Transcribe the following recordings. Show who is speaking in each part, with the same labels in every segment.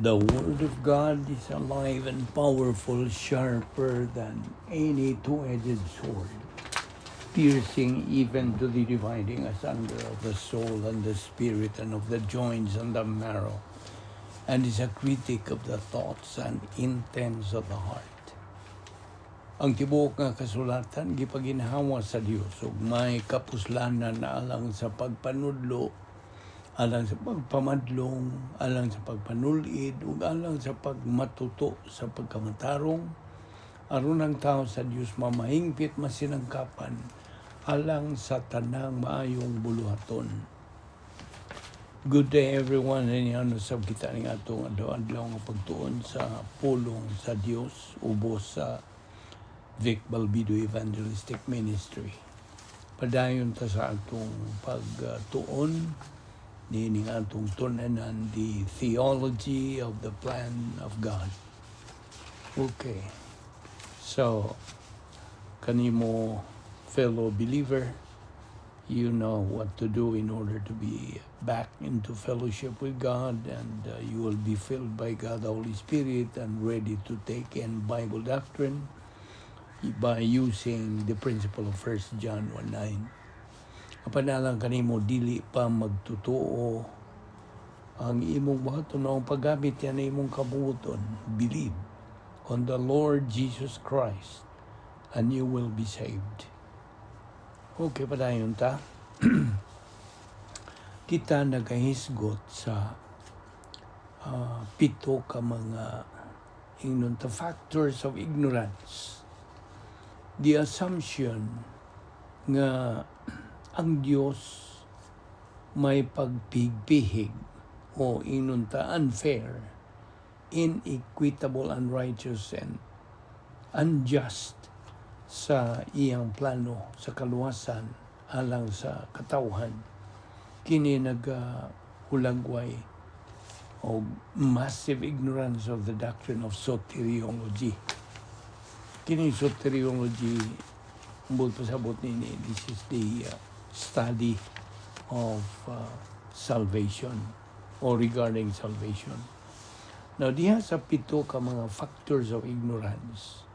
Speaker 1: The Word of God is alive and powerful, sharper than any two-edged sword, piercing even to the dividing asunder of the soul and the spirit and of the joints and the marrow, and is a critic of the thoughts and intents of the heart. Ang tibuok nga kasulatan gipaginhawa sa Dios ug may kapuslanan na alang sa pagpanudlo, alang sa pagpamadlong, alang sa pagpanulid, ug alang sa pagmatuto sa pagkamatarong, aron ang tao sa Dios mamahingpit, masinangkapan alang sa tanang maayong buluhaton. Good day, everyone, and yan usab kita ning atong adlaw-adlaw nga pagtuon sa pulong sa Dios ubos sa Vic Balbido Evangelistic Ministry. Padayon ta sa atong pagtuon niining atong tun-anan, the theology of the plan of God. Okay. So, kanimo, fellow believer, you know what to do in order to be back into fellowship with God, and you will be filled by God the Holy Spirit and ready to take in Bible doctrine by using the principle of 1 John 1:9. Apan alang kanimo dili pa magtotoo, ang imong buhaton ang paggamit yan imong kabuoton, believe on the Lord Jesus Christ and you will be saved. Okay, padayon ta. Kita nagahisgot sa pito ka mga, ingnon ta, factors of ignorance. The assumption nga ang Dios may pagpigpihig o, ingnon ta, unfair, inequitable, unrighteous, and unjust sa iyang plano sa kaluwasan alang sa katawhan. Kini nagahulagway og massive ignorance of the doctrine of soteriology. Kini soteriology, buot pasabot nini, this is the study of salvation or regarding salvation. Now, diha sa pito ka mga factors of ignorance,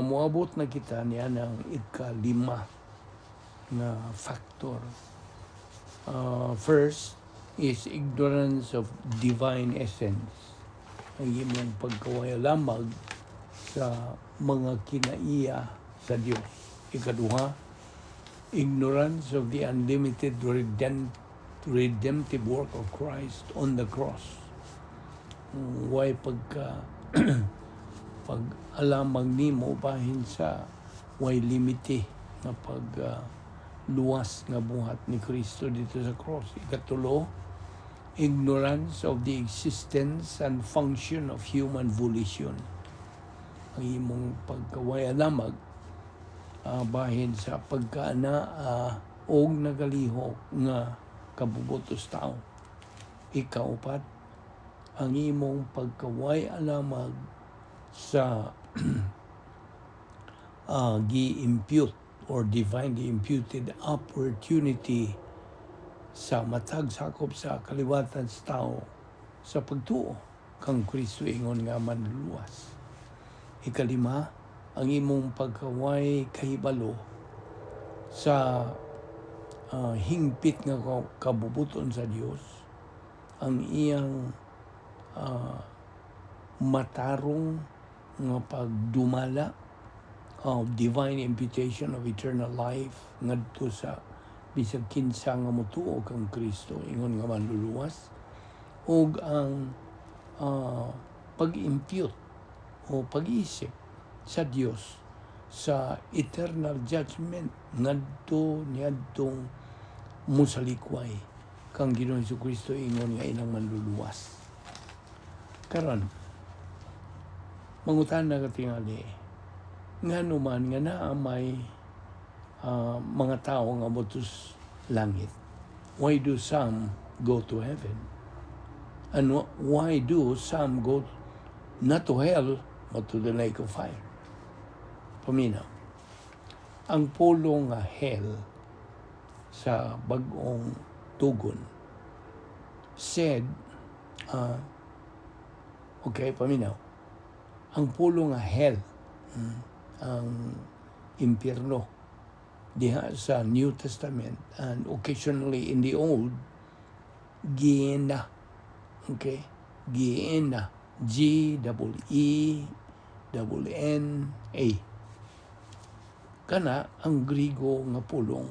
Speaker 1: moabot na kita niya ng ika-lima nga factor. First is ignorance of divine essence. Ang imong pagkaway alamag sa mga kinaiya sa Dios. Ikaduha, ignorance of the unlimited redemptive work of Christ on the cross. Way pagka pag alamag nimo bahin sa way limite nga pag luwas nga buhat ni Kristo dito sa cross. Ikatulo, ignorance of the existence and function of human volition. Ang imong pagkaway alamag bahin sa pagkaana og nagalihok nga kabubutos tao. Ikaupat, ang imong pagkaway alamag sa gi-impute or divinely imputed opportunity sa matag sakop sa kaliwatan sa tao sa pagtuo kang Kristo ingon nga manluluwas. Ikalima, ang imong pagkaway kahibalo sa hingpit nga kabubuton sa Dios, ang iyang matarong nga pagdumala of divine imputation of eternal life ngadto sa bisag kinsa nga motuo kang Kristo ingon nga manluluwas ug ang pag-impute o pag-isip sa Dios sa eternal judgment ngadto niadtong musalikway kang Ginoong Kristo ingon nga ilang manluluwas. Karon, mangutana ka tingali, ngano man nga naa may mga tao nga moadtos langit? Why do some go to heaven? And why do some go not to hell but to the lake of fire? Paminaw. Ang pulong nga hell sa Bag-ong Tugon said Okay, paminaw. Ang pulong nga hell, ang impyerno diha sa New Testament and occasionally in the Old, Gehenna. Okay? Gehenna. G double E double N A. Kana ang Grigo nga pulong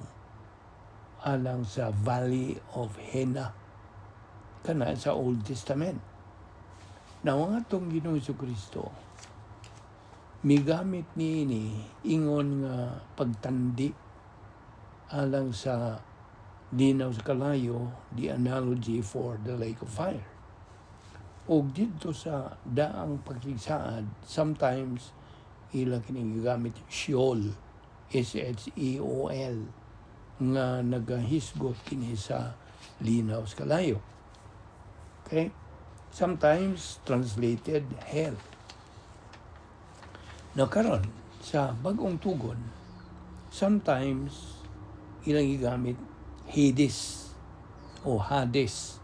Speaker 1: alang sa Valley of Henna. Kana sa Old Testament. Now, ang atong Ginoong Kristo, migamit niini ingon nga pagtandi alang sa linaw sa kalayo, the analogy for the lake of fire. O didto sa daang pakigsaad, sometimes ila kini gigamit Sheol, Sheol, nga nagahisgot kini sa linaw sa kalayo. Okay? Sometimes translated hell. Na karon sa Bagong Tugon, sometimes ilang gigamit Hades o Hades.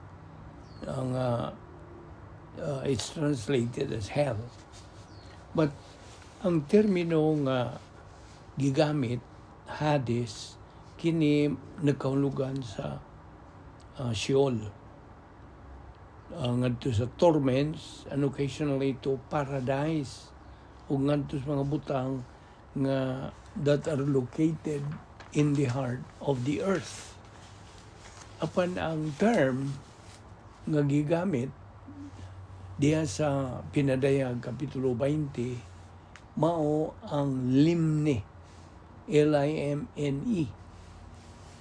Speaker 1: Ang it's translated as hell. But ang termino nga gigamit Hades kini nagkahulugan sa Sheol. Ngadto sa torments and occasionally to paradise ug ngadto sa mga butang nga that are located in the heart of the earth. Apan ang term nga gigamit diha sa Pinadayag Kapitulo 20 mao ang limne, Limne,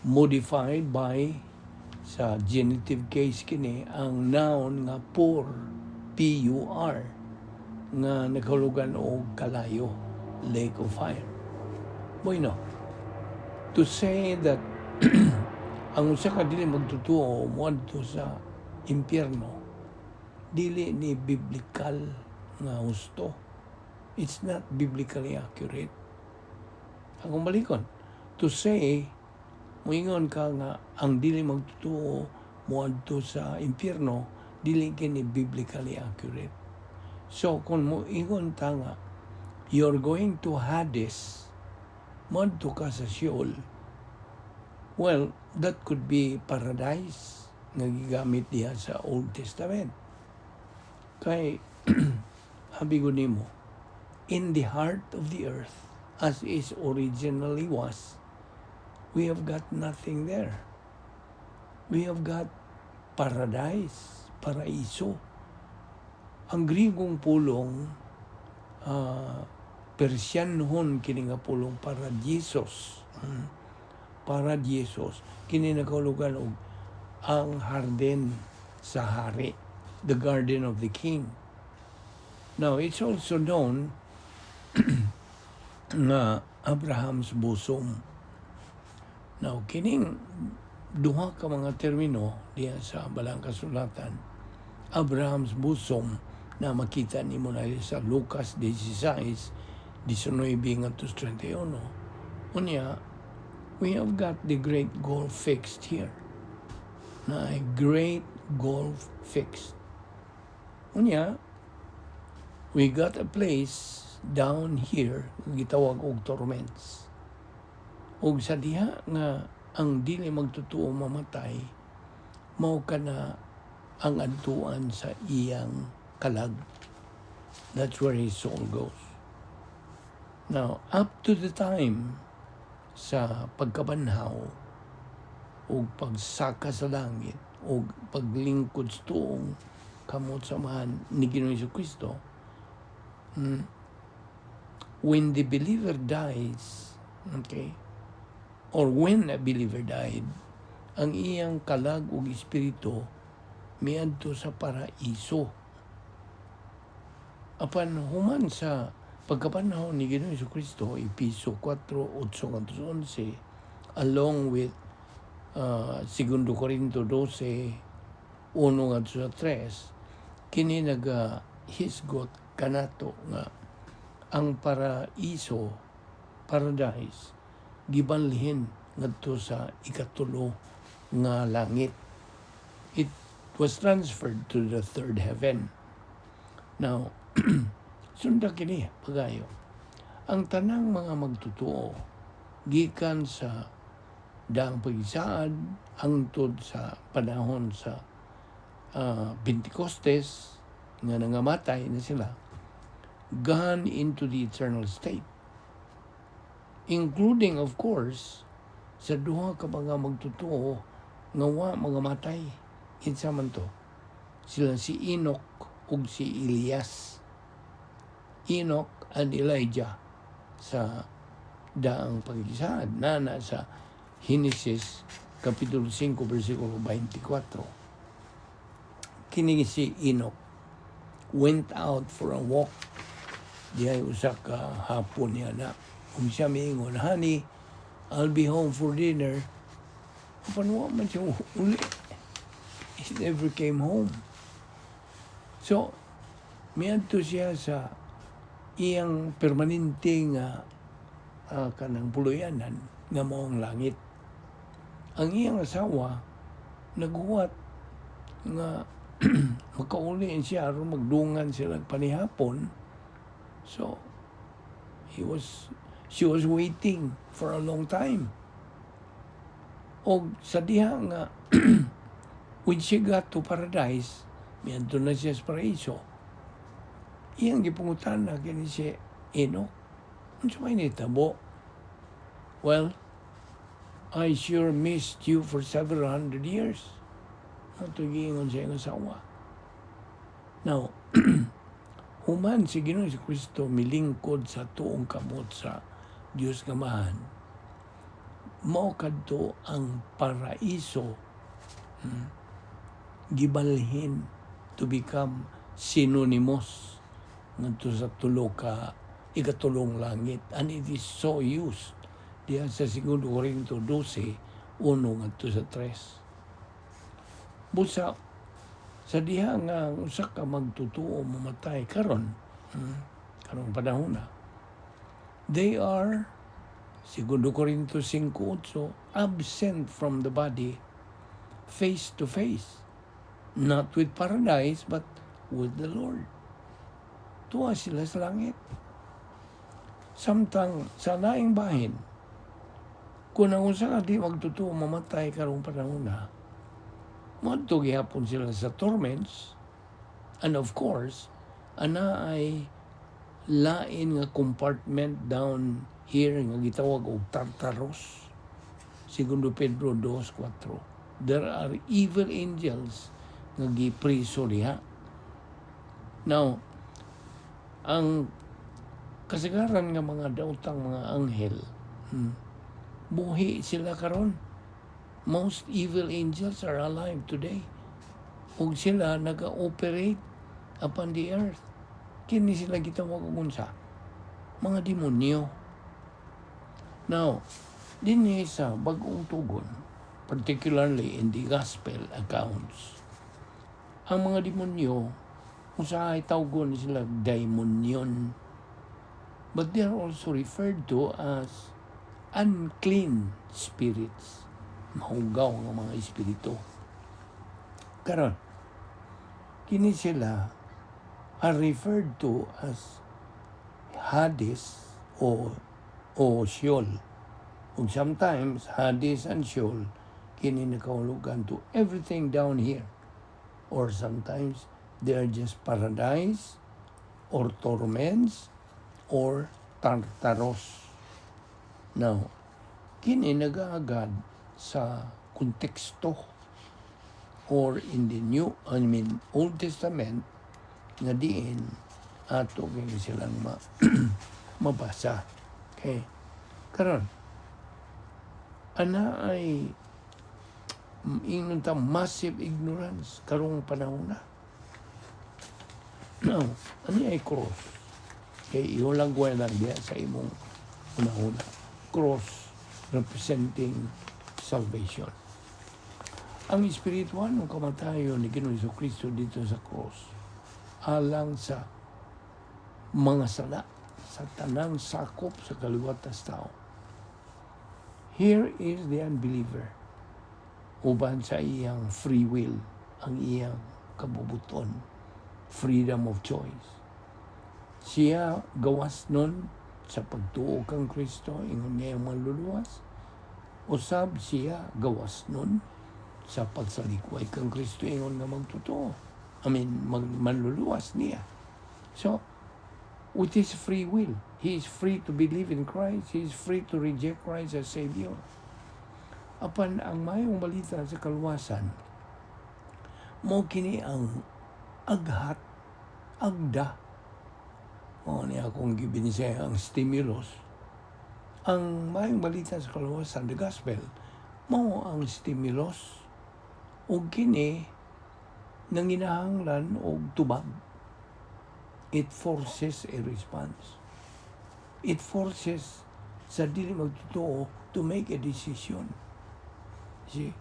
Speaker 1: modified by sa genitive case kini ang noun nga pur, Pur, nga nagahulugan og kalayo, lake of fire. Bueno, to say that ang usa ka dili magtotoo moadto sa impyerno, dili ni biblical nga husto. It's not biblically accurate. Akong balikon, to say moingon ka nga ang dili magtotoo moadto sa impyerno, dili kini biblically accurate. So kung moingon ta nga you're going to Hades, moadto ka sa Sheol, well, that could be paradise nga gigamit diha sa Old Testament. Kay abi ko nimo, in the heart of the earth, as is originally was, we have got nothing there. We have got paradise, paraiso. Ang Grigong pulong, Persianhon kini nga pulong paradisos. Paradisos. Kini nagahulugan og ang hardin sa hari, the garden of the king. Now, it's also known nga Abraham's bosom. Now, kining duha ka mga termino diya sa Balaang Kasulatan, Abraham's bosom na makita nimo na sa Lucas 16, 19 ngadto 31. Unya, we have got the great gulf fixed here. Na a great gulf fixed. Unya, we got a place down here gitawag og torments. Og sa diha nga ang dili magtotoo mamatay, mao kana ang adtuan sa iyang kalag. That's where his soul goes. Now, up to the time sa pagkabanhaw o pagsaka sa langit o paglingkod sa tuong kamot samahan ni Ginoong Kristo, when the believer dies, okay, or when a believer died, ang iyang kalag ug espiritu miadto sa paraiso. Apan human sa pagkabanhaw ni Ginoong Kristo, Epeso 4, 8 11, along with 2 Corinto 12, 1 ngadto sa 3, kini naga hisgot kanato nga ang paraiso, paradise, gibalhin ngadto sa ikatulo nga langit. It was transferred to the third heaven. Now, sunda kini pagayo. Ang tanang mga magtotoo gikan sa Daang Pagisaad hangtod sa panahon sa Pentecostes nga nangamatay na sila, gone into the eternal state, including, of course, sa duha ka mga magtotoo nga wa mga matay. Kinsa man to sila? Si Enoch ug si Elias, Enoch and Elijah sa Daang Pagisaad nana sa Genesis Kapitulo 5 versikulo 24. Kini si Enoch went out for a walk dihay usa ka hapon niya na ug siya miingon, "Honey, I'll be home for dinner." Apan wa man siya uli. He never came home. So miadto siya sa iyang permanente nga kanang puluyanan nga mao ang langit. Ang iyang asawa naghuwat nga makauli siya aron magdungan sila panihapon. So he was she was waiting for a long time. Og sa diha nga when she got to paradise, miadto na siya sa paraiso, iyang gipangutana kini si Enoch, "Unsa may nitabo?" "Well, I sure missed you for several hundred years." Ato giingon sa iyang asawa. Now, human si Ginoong Kristo milingkod sa tuong kamot sa Dios nga Amahan, mao kadto ang paraiso gibalhin to become synonymous ngadto sa tulo ka ikatulong langit, and it is so used diha sa 2 Corinto 12:1 ngadto sa 3. Busa sa diha nga ang usa ka magtutuo mamatay karon, karong panahon na, they are, 2 Corinto 5:8, absent from the body, face to face, not with paradise but with the Lord. Tuwa sila sa langit. Samtang sa laing bahin, kung ang usa ka di magtotoo mamatay karong panahon na, moadto gihapon sila sa torments, and of course, ana ay lain nga compartment down here nga gitawag og Tartarus. Segundo Pedro 2:4. There are evil angels nga gipriso diha. Now, ang kasagaran nga mga daotang mga anghel, buhi sila karon. Most evil angels are alive today. Ug sila naga-operate upon the earth. Kini sila gitawag og unsa? Mga demonyo. Now, dinhi sa Bagong Tugon, particularly in the gospel accounts, ang mga demonyo, usahay tawgon sila daimonion. But they are also referred to as unclean spirits. Mahugaw nga mga espiritu. Karon, kini sila are referred to as Hades o Sheol. Ug sometimes Hades and Sheol kini nakahulugan to everything down here. Or sometimes they are just paradise or torments or Tartarus. Now, kini nagaagad sa konteksto or in the New, I mean, Old Testament nga diin ato kini silang mabasa. Okay. Karon, ana ay ingnon ta massive ignorance karong panahon na. Now, ano ay cross? Kay ihulagway lang diya sa imong una-una. Cross representing salvation. Ang espiritual ng kamatayon ni Ginoong Kristo dito sa cross alang sa mga sala sa tanang sakop sa kaliwat tao. Here is the unbeliever uban sa iyang free will, ang iyang kabubuton. Freedom of choice. Siya gawas nun sa pagtuo kang Kristo, ingon niya yung manluluwas. Usab siya gawas nun sa pagsalikway kang Kristo, ingon nga magtotoo. I mean, manluluwas niya. So, with his free will, he is free to believe in Christ, he is free to reject Christ as Savior. Apan ang mayong balita sa kaluwasan, mo kini ang aghat, agda, mo ni akong gibinisaya ang stimulus. Ang mayong balita sa kaluwasan, the gospel, mo ang stimulus ug kini nanginahanglan og tubag. It forces a response. It forces sa dili magtotoo to make a decision. See?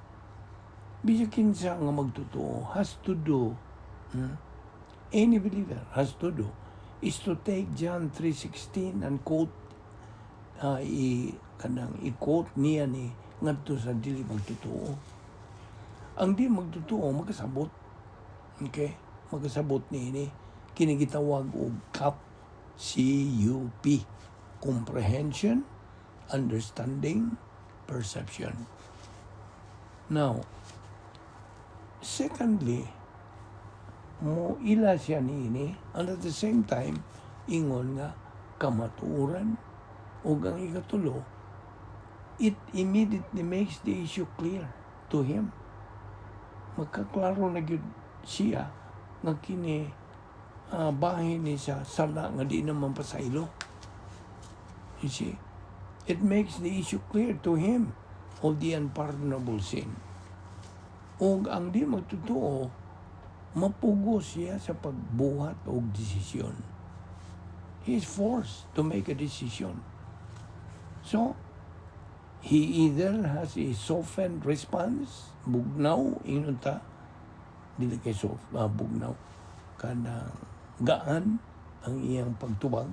Speaker 1: Bisag kinsa nga magtotoo has to do, any believer has to do, is to take John 3:16 and quote, i kanang i-quote niya ni ngadto sa dili magtotoo. Ang di magtotoo makasabot. Okay? Makasabot niini. Kini gitawag og CUP, C-U-P. Comprehension, Understanding, Perception. Now, secondly, mo ila siya niini and at the same time ingon nga kamatuoran. Ug ang ikatulo, it immediately makes the issue clear to him. Magkaklaro na gyud siya nga kini bahin ni sa sala nga di naman pasaylo. You see, it makes the issue clear to him of the unpardonable sin. Ug ang di magtotoo, mapugo siya sa pagbuhat og desisyon. He is forced to make a decision. So, he either has a softened response, bugnaw, ingon ta, dili kay soft, bugnaw, kanang gaan ang iyang pagtubag.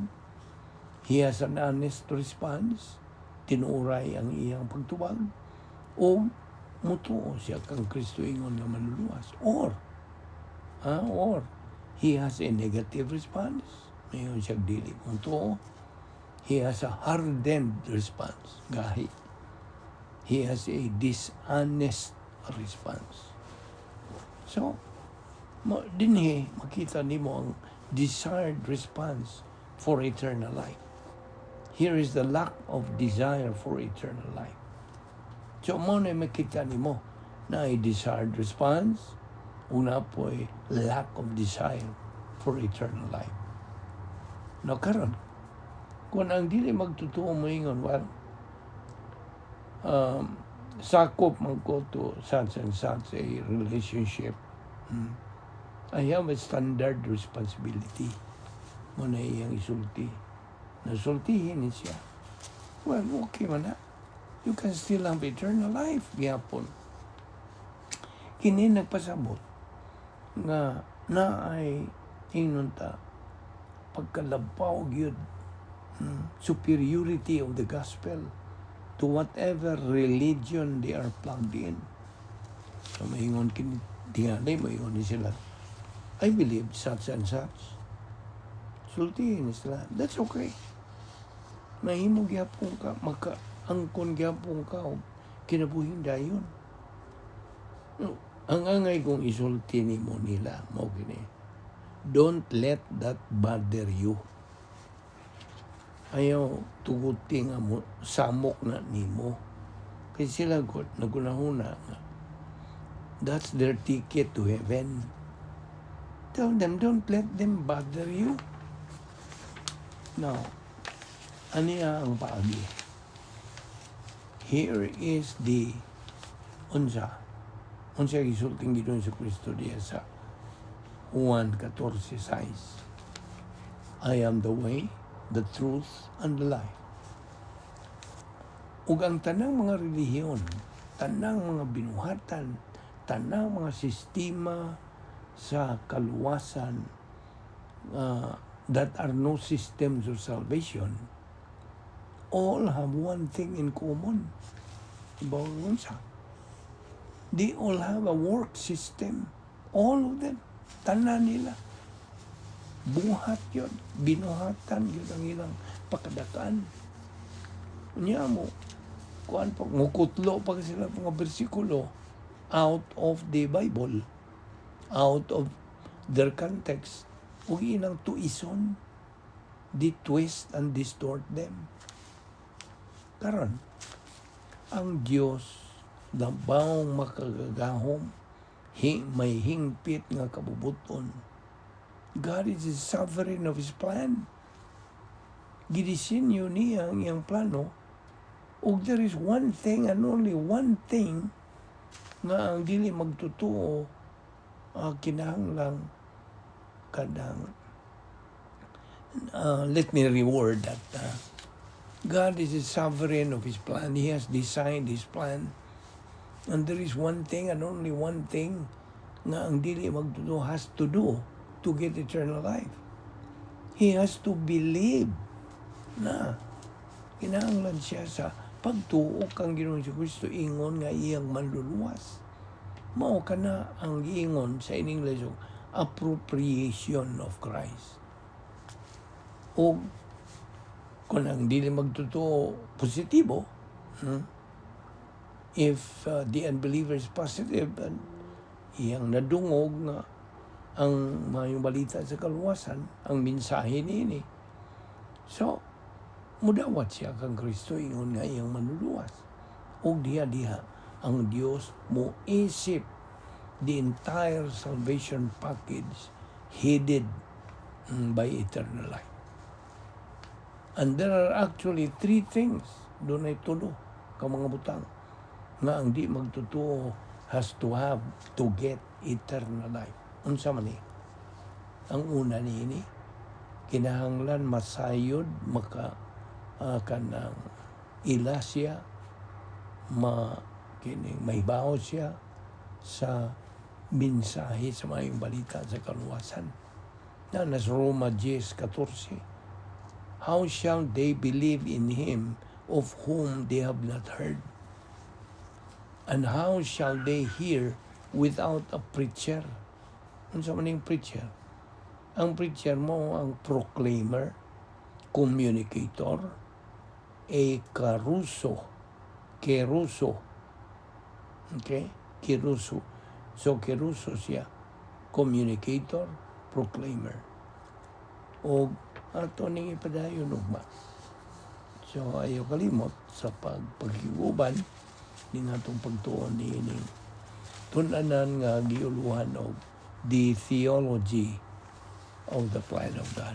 Speaker 1: He has an honest response, tinuuray ang iyang pagtubag, o mutuo siya kang Kristo ingon nga manluluwas. Or he has a negative response, mayon siya dili mutuo. He has a hardened response, gahi. He has a dishonest response. So, dinhi makita nimo ang desired response for eternal life. Here is the lack of desire for eternal life. So, mo na makita nimo na a desired response, una po'y lack of desire for eternal life. No, karon, kung ang dili magtotoo mo ingon, well, sakop man ko to such and such a relationship. I have a standard responsibility. Mo na iyang isulti. Nasultihin ni siya. Well, okay man na. You can still have eternal life gyapon. Kini nagpasabot nga na ay ingnon ta pagkalabaw gyud, superiority of the gospel to whatever religion they are plugged in. So maingon kini tingali, maingon ni sila, "I believe such and such." Sultihin sila. That's okay. Mahimo gyapon ka, maka angkon gyapon ka og kinabuhing dayon. No, ang angay kong isulti nimo nila mao kini. Don't let that bother you. Ayaw tuguti nga mo samok na nimo. Kay sila gud nagunahuna nga that's their ticket to heaven. Tell them, don't let them bother you. Now, aniya ang paagi? Here is the unsa. Unsa gisulting Ginoong sa Kristo diya sa Juan 14:6? "I am the way, the truth, and the life." Ug ang tanang mga relihiyon, tanang mga binuhatan, tanang mga sistema sa kaluwasan that are no systems of salvation, all have one thing in common. Ibaw unsa? They all have a work system. All of them. Tanan nila. Buhat gyud, binuhatan gyud ang ilang pakadakan. Unya mo, kuan pa, mukutlo pa sila mga bersikulo out of the Bible, out of their context, ug ilang tuison, they twist and distort them. Karon, ang Dios labawng makagagahom, may hingpit nga kabubuton. God is the sovereign of His plan. Gidisenyo niya ang iyang plano ug there is one thing and only one thing nga ang dili magtotoo kinahanglang kanang let me reword that. God is the sovereign of His plan. He has designed His plan. And there is one thing and only one thing nga ang dili magtotoo has to do to get eternal life. He has to believe na kinahanglan siya sa pagtuo kang Ginoong Kristo ingon nga iyang manluluwas. Mao kana ang giingon sa in English appropriation of Christ. O kung ang dili magtotoo positibo, If the unbeliever is positive and iyang nadungog nga ang mayong balita sa kaluwasan, ang mensahe niini. So, mudawat siya kang Kristo ingon nga iyang manluluwas. Ug diha-diha ang Dios mo isip the entire salvation package headed by eternal life. And there are actually three things. Dunay tulo ka mga butang nga ang di magtotoo has to have to get eternal life. Unsa man ni? Ang una niini, kinahanglan masayod, maka kanang ila siya, ma kining mahibaw siya sa mensahe sa mayong balita sa kaluwasan. Na nas Roma 10:14. How shall they believe in him of whom they have not heard? And how shall they hear without a preacher? Unsa man yung preacher? Ang preacher mao ang proclaimer, communicator, a kerusso, kerusso. Okay? Kerusso. So, kerusso siya. Communicator, proclaimer. O ato ning ipadayon ugma. So, ayaw kalimot sa pagpagkiguban ning atong pagtuon niining tun-anan nga giuluhan og the theology of the plan of God.